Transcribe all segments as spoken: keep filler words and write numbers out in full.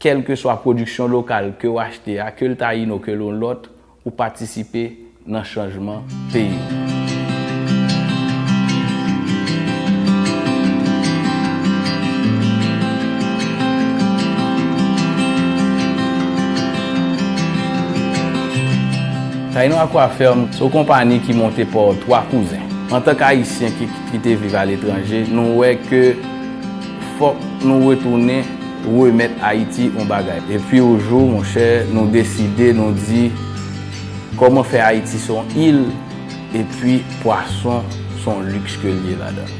Kèlkeswa pwodiksyon lokal ke w achte a, ke l Tayino, ke l yon lòt, ou patisipe nan chanjman peyi w. Tayino Aqua Firm se yon konpani ki monte pa twa kouzen. Antanke Ayisyen ki, ki te viv aletranje, nou wè ke fòk nou retounen remèt Ayiti yon bagay. Epi yon jou, monchè, nou deside, nou di, kòman fè Ayiti se yon il, epi pwason se yon liks ke l ye ladan.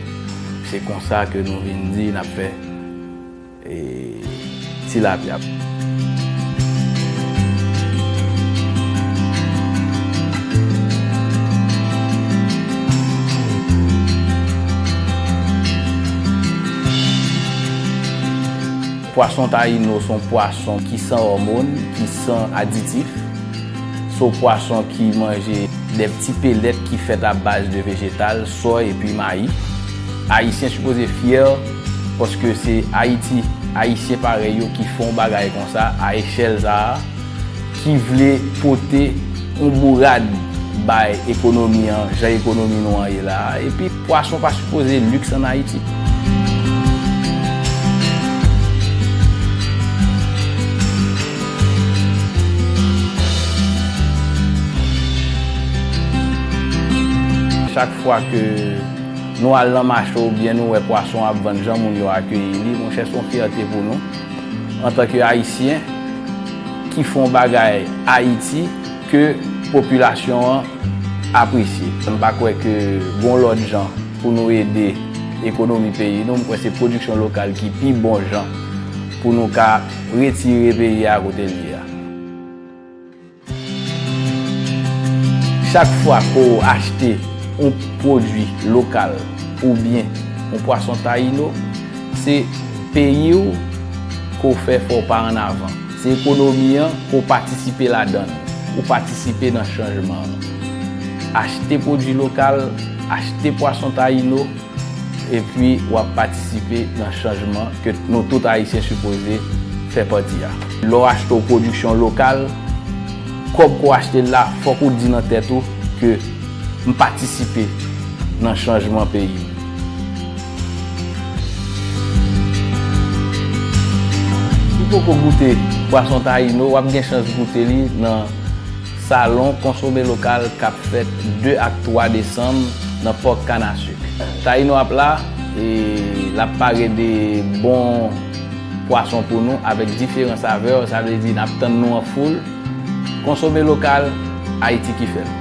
Se konsa ke nou vin di n ap fè e, tilapya. Pwason tayino se yon pwason ki san òmòn, ki san aditif. Se yon pwason ki manje de ti pelèt ki fèt a baz de vejetal, soy epi mayi. Ayisyen sipoze fyè paske se Ayiti, Ayisyen parèy yo ki fè yon bagay konsa a echèl sa a, ki vle pote yon bourad bay ekonomi an, jan ekonomi nou an ye la a. Epi pwason pa sipoze liks ann Ayiti. Chak fwa ke nou al nan mache oubyen nou wè pwason ap vann jan moun yo akeyi li, monchè, se yon fyète pou nou antanke Ayisyen ki fè yon bagay Ayiti ke popilasyon an apresye. M pa kwè ke gon lòt jan pou nou ede ekonomi peyi nou. M kwè se pwodiksyon lokal ki pi bon jan pou nou ka retire peyi a kote l ye a. Chak fwa ke w achte yon pwodui lokal oubyen yon pwason tayino, se peyi w ke w fè fè w pa annavan. Se ekonomi an ke w patisipe ladan l. Ou patisipe nan chanjman an. Achte pwodui lokal, achte pwason tayino, epi w ap patisipe nan chanjman ke nou tout Ayisyen sipoze fè pati a. Lè w achte yon pwodiksyon lokal, kòb ke w achte l la, fòk ou di nan tèt ou ke m patisipe nan chanjman peyi m. Si w poko goute pwason tayino, w ap gen chans goute li nan salon Konsome Lokal k ap fèt de ak twa desanm nan Pòk Kanasik. Tayino ap la, e l ap pare de bon pwason pou nou avèk diferan savè, sa vle di n ap tann nou an foul. Konsome lokal, Ayiti ki fèt.